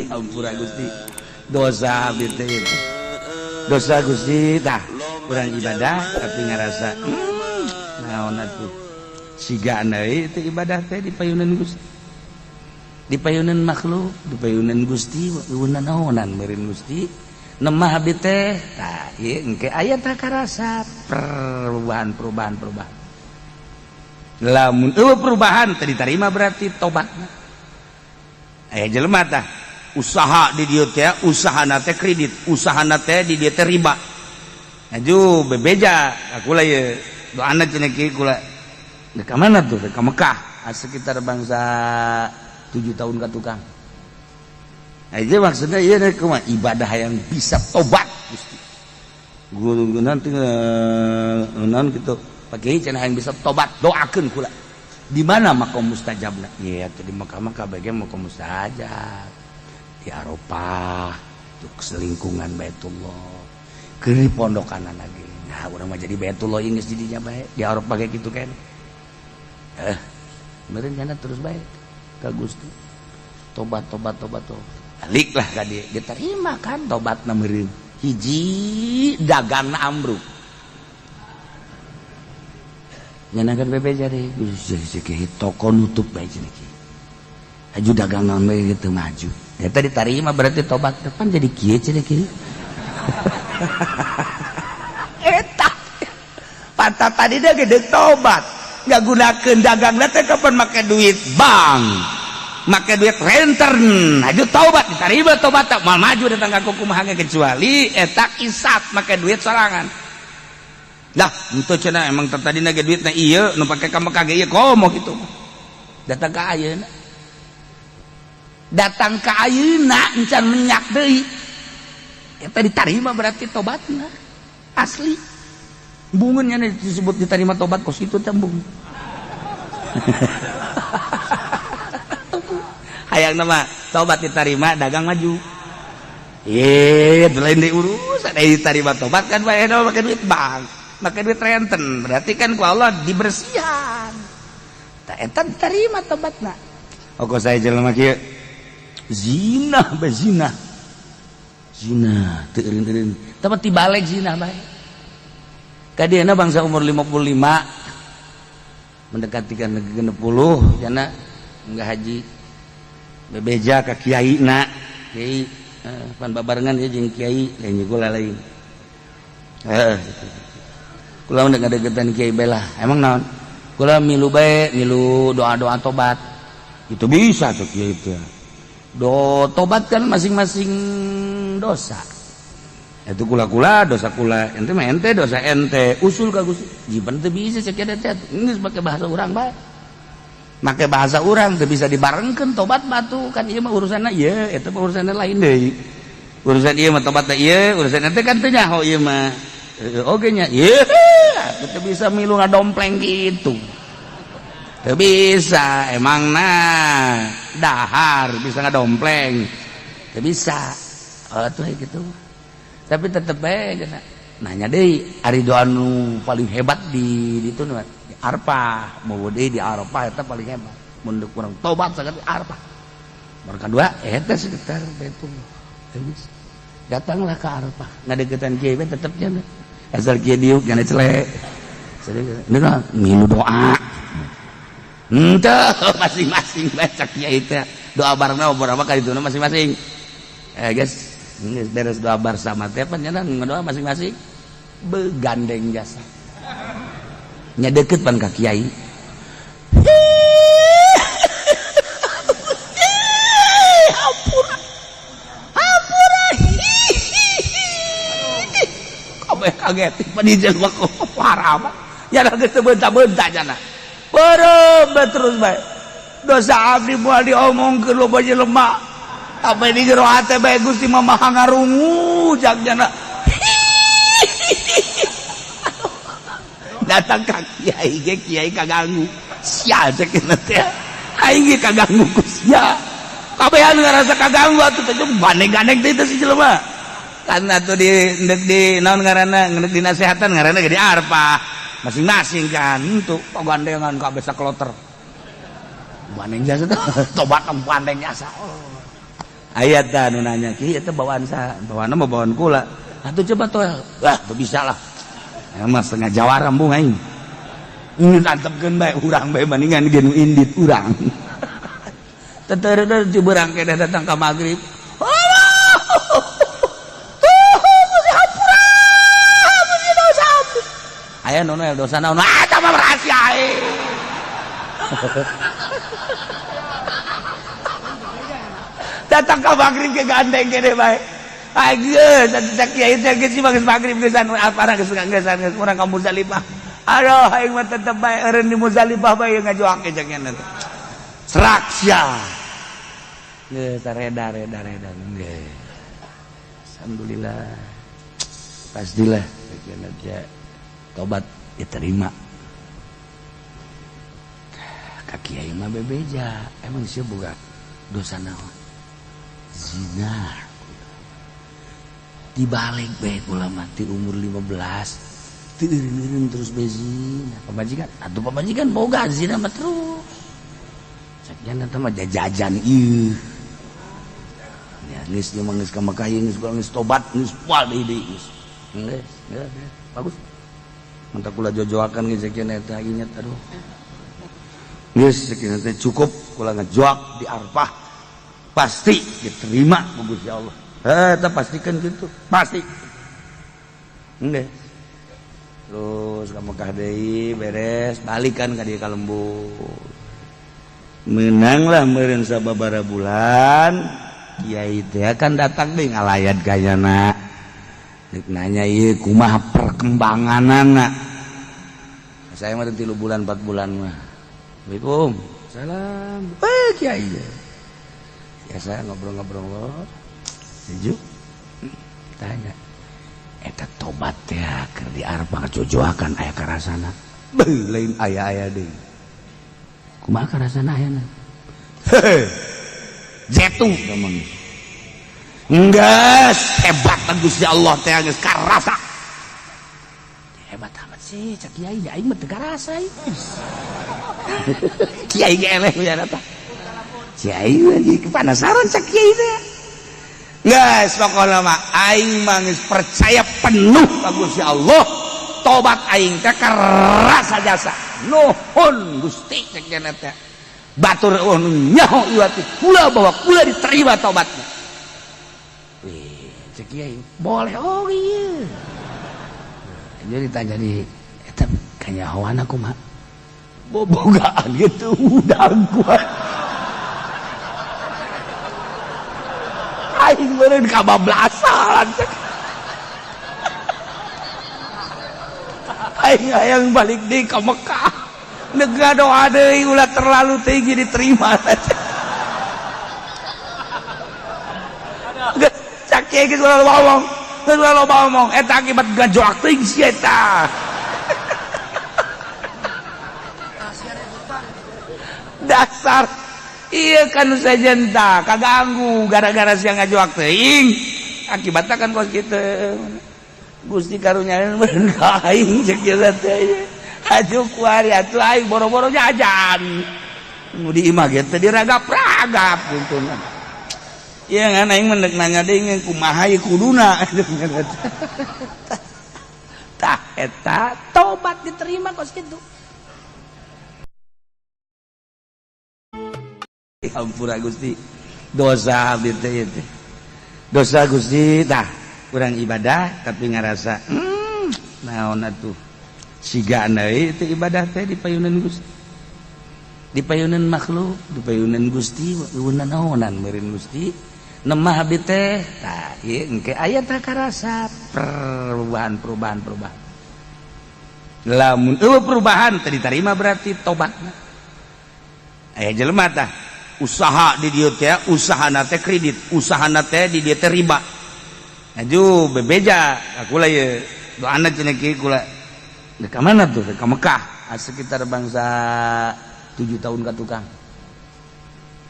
Ampura Gusti, dosa abdi teh, dosa Gusti. Tah, kurang ibadah tapi ngarasa naon atuh, siga deui itu ibadah teh di payunan Gusti, di payunan makhluk, di payunan Gusti eueuh naonan meureun Gusti nemah abdi teh. Tah, ieu engke aya tah karasa perubahan, perubahan, perubahan. Lamun eueuh perubahan teh diterima berarti tobatna. Aya jelema tah usaha di dieu teh, usahana teh kredit, usahana teh di dieu teh riba. Maju bebeja aku lah ye doana cenah kieu kula. Dek ka mana tuh? Dek ka Mekah. Ah, sekitar bangsa 7 tahun ka tukang aja maksudnya. Iya deh, kumaha ibadah yang bisa tobat Gusti guru nanti non gitu pakai cenah yang bisa tobat, doakeun kula. Di mana makom mustajabna? Iya tuh, di Mekah mah kabeh makom mustajab. Di Arafah tuh selingkungan Baitullah, keur di pondokanan lagi. Nah, urang mah jadi Baitullah geus jadinya bae di Arafah kayak gitu kan. Meureun kana terus bae ka Gusti, tobat, tobat, tobat, tobat, balik lah ka dia, diterima kan tobatna meureun. Hiji, dagangna ambruk. Nyenakan bebeja deh, Gusti, toko nutup bae cenah kieu. Aju dagangan bae gitu maju. Eta diterima berarti tobat depan jadi kieu cenah kieu. Eta pantat tadi dia gede tobat nggak gunakan dagang teh kapan make duit bank, make duit renten. Aju tobat diterima tobat tak mal maju datang ka kumaha, kecuali eta isap make duit sorangan. Dah untuk cenah emang tadi nage duitna ieu nu pake ka Mekah ge ieu komo kitu. Datang ka ayeuna, datang ka ayeuna encan menyak deui, eta diterima berarti tobatna asli. Bungunnya disebut diterima tobat kos itu teh bung. Hayang nama tobat diterima, dagang maju. Iya, lain di urusan diterima tobat kan bae pakai duit bank, pakai duit renten, berarti kan ku Allah dibersihan. Tak eta diterima tobatna. Oh, kok saya jelema kieu zina bae, zina, zina teu eureun-eureun, tapi tibalik zina bae. Kadiana bangsa umur 55 mendekati kan 60 jana enggak haji, bebeja ka kiai na, kiai pan babarengan ya jeung kiai lain kula lain. Gitu. Kula udah ngadegetan kiai belah, emang naon? Kula milu bae, milu doa-doa tobat. Itu bisa tuh kiai itu. Do tobat kan masing-masing dosa. Itu kula-kula dosa kula, ente mah ente dosa ente, usul ka Gusti. Jiban teu bisa cek teh, geus make bahasa urang bae. Make bahasa urang teu bisa dibarengkeun tobat batu kan, ieu mah urusanna ieu, eta mah urusanna lain deui. Urusan ieu mah tobat teh ieu, urusan ente kan teu nyaho ieu mah. Oge nya, ieu teu bisa milu ngadompleng gitu. Teu bisa, emang nah dahar bisa ngadompleng. Teu bisa. Oh tuh gitu. Tapi tetep bae nanya deui, ari doa nu paling hebat di itu nu di Arafah, mau deui di Arafah eta paling hebat. Mun kurang tobat sangat di Arafah. Mereka dua eta sekitar Baitullah. Teu bisa. Datanglah ke Arafah, ngadeukeutan kiai bae tetep nya. Asal kiai diuk nyana celek. Serius, milu doa. Henteu, masing-masing baca kiai teh doa barengna beberapa kali itu masing-masing. Guys, geus beres doa bersama teh pan nya ngadoa masing-masing begandeng jasa. Nya deket pan ka kiai. Hampura. Hampura. Kabeh kaget pan jelema parah mah. Ya geus teu beunta-beunta jana. Beureum terus bae. Dosa abdi moal diomongkeun loba jelema. Apa di jero hate bae Gusti mah maha ngarungu jak jana. Datang ka kiai ge kiai kaganggu. Sia cek teh. Aing ge kaganggu ku sia. Kabehan ngarasa kaganggu atuh teh bandeng-gandeng teh si jelema. Kan atuh di naon ngaranna, ngeundeuk dinasehatan ngaranna ge di Arfah. Masing-masing kan untuk pagandengan kabeh sakloter. Bandeng jasa tuh tobat bandeng jasa. Oh. Aya tah nu nanya, "Ki, eta bawaan saha?" Bawaanna mah bawaan kula. Atuh coba toel. Wah, teu bisa lah. Emang setengah jawara embung aing. Ini antepkeun bae urang bae mendingan ge nu indit urang. Teteureuh di beurang keneh datang ka magrib. Allah! Tuh, Gusti hampura. Gusti dosa abdi. Aya nu noel dosa naon? Ah, eta mah rahasia aing. Datang ka magrib ke gandeng kene bae. Ageus atuh cak kiai teh geus geus magrib geus anu apana geus geus geus urang ka Muzdalifah. Aduh aing mah tetep bae eureun di Muzdalifah bae ngajoak cak nya teh. Serak sia. Geus reda reda reda geus. Alhamdulillah. Pastilah cek tobat diterima. Ka kiai mah bebeja, emang sia boga dosa naon? Zina. Dibalik bae kula mah ti umur 15 teu eureun terus bae zina. Pamajikan atuh pamajikan boga zina mah terus. Cek nya eta mah jajajan ieu. Ya geus ieu mah geus ka Mekah ieu geus geus tobat geus moal deui deui geus. Geus, geus, bagus. Mantap kula jojoakan geus cek eta inget aduh. Geus cek teh cukup kula ngajoak di Arfah pasti diterima ku Gusti Allah. Eta pastikan gitu, pasti. Geus. Terus ka Mekah deui beres, balikan ka dieu ka lembur. Menanglah meureun sababaraha bulan, kiai teh kan datang deui ngalayat kayana. Rek nanya ieu kumaha perkembanganana. Saya mah 3 bulan 4 bulan mah. Assalamualaikum. Salam. Eh kiai. Biasa ngobrol-ngobrol. Sejuk. Tanya. Eta tobat teh keur di Arfah jojoakan aya karasana. Beuh lain aya-aya deui. Kumaha karasana ayana? Hehe. Jetu emang. Enggeus hebat Gusti Allah teh geus karasa. Hebat amat sih cak kiai aing mah teu karasa ieu. Kiai ge eleh ya eta. Kiai lagi kepanasaran cak kiai teh. Geus pokona mah aing mah geus percaya penuh ka Gusti Allah. Tobat aing teh karasa jasa. Nuhun Gusti cek nya teh. Batur eueuh nyaho ieu teh kula bahwa kula diterima tobatna. Wih, cek kiai boleh oh iya. Jadi ditanya di eta kanyahoan kumaha? Bobogaan gitu udang kuat. Aing meureun kabablasan. Aing hayang balik deui ka Mekah. Nega doa deui ulah terlalu tinggi diterima. Geus cak kiai geus ulah ngomong. Geus ulah loba omong eta akibat gajoak teuing si eta. Dasar iya kan sajenta kaganggu gara-gara sia ngajoak teuing akibatna kan kos kitu. Gusti karunya meureun ka aing cek ieu teh. Aju kuari atuh aing boro-boro jajan. Nu di imah ge teh diragap-ragap gitu. Iya kan aing mendek nanya deui kumaha ieu kuduna. Tah eta tobat diterima kos kitu. Ampura Gusti dosa abdi teh ieu teh. Dosa Gusti tah kurang ibadah tapi ngarasa naon atuh siga deui teh ibadah teh di payunan Gusti. Di payunan makhluk, di payunan Gusti eueuh naonan meureun Gusti. Nemah abdi teh tah ieu engke aya tah karasa perubahan perubahan perubahan. Lamun eueuh perubahan teh diterima berarti tobatna. Aya jelema tah usaha di dieu teh usahana teh kredit, usahana teh di dieu teh riba. Aju bebeja aku lah ye doana cenah kieu kula. Rek ka mana tuh? Rek ka Mekah, sekitar bangsa 7 tahun ka tukang.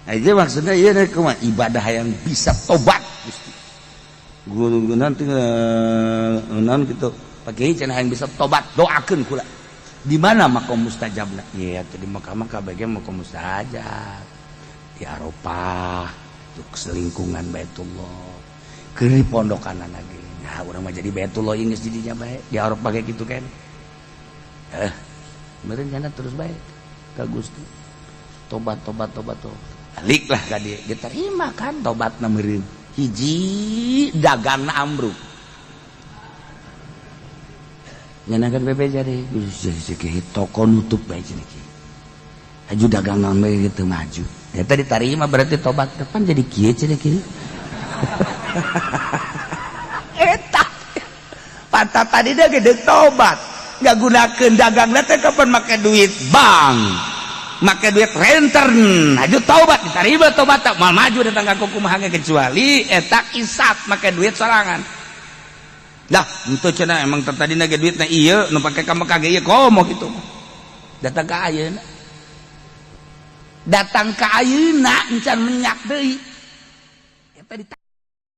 Aja maksudnya iya deh kumaha ibadah yang bisa tobat Gusti. Guru nanti non gitu. Pakai cenah yang bisa tobat doakeun kula. Di mana makom mustajabna? Iya, di Mekah mah kabeh makom mustajab. Di Arafah, Tuh selingkungan Baitullah keur di pondokan lagi. Nah, urang mah jadi Baitullah geus jadinya bae di Arab pakai gitu kan. Meureun terus bae ka Gusti. Tobat, tobat, tobat, tobat. Balik lah ka dieu, diterima kan tobatna meureun. Hiji, dagangna ambruk. Nyenakan BP jadi jadi toko nutup bae cenah kieu. Aju dagangan bae gitu maju. Eta diterima berarti tobat depan jadi kieu cenah kieu. Eta pantat tadi dia gede tobat nggak gunakan dagang teh kapan make duit bank, make duit renten. Aju tobat diterima tobat, tak mal maju datang ka kumaha, kecuali eta isap make duit sorangan. Dah itu cenah emang tadi nage duitna ieu nu pake ka Mekah ge ieu komo gitu. Datang ka ayeuna, datang ka ayeuna encan menyak deui eta.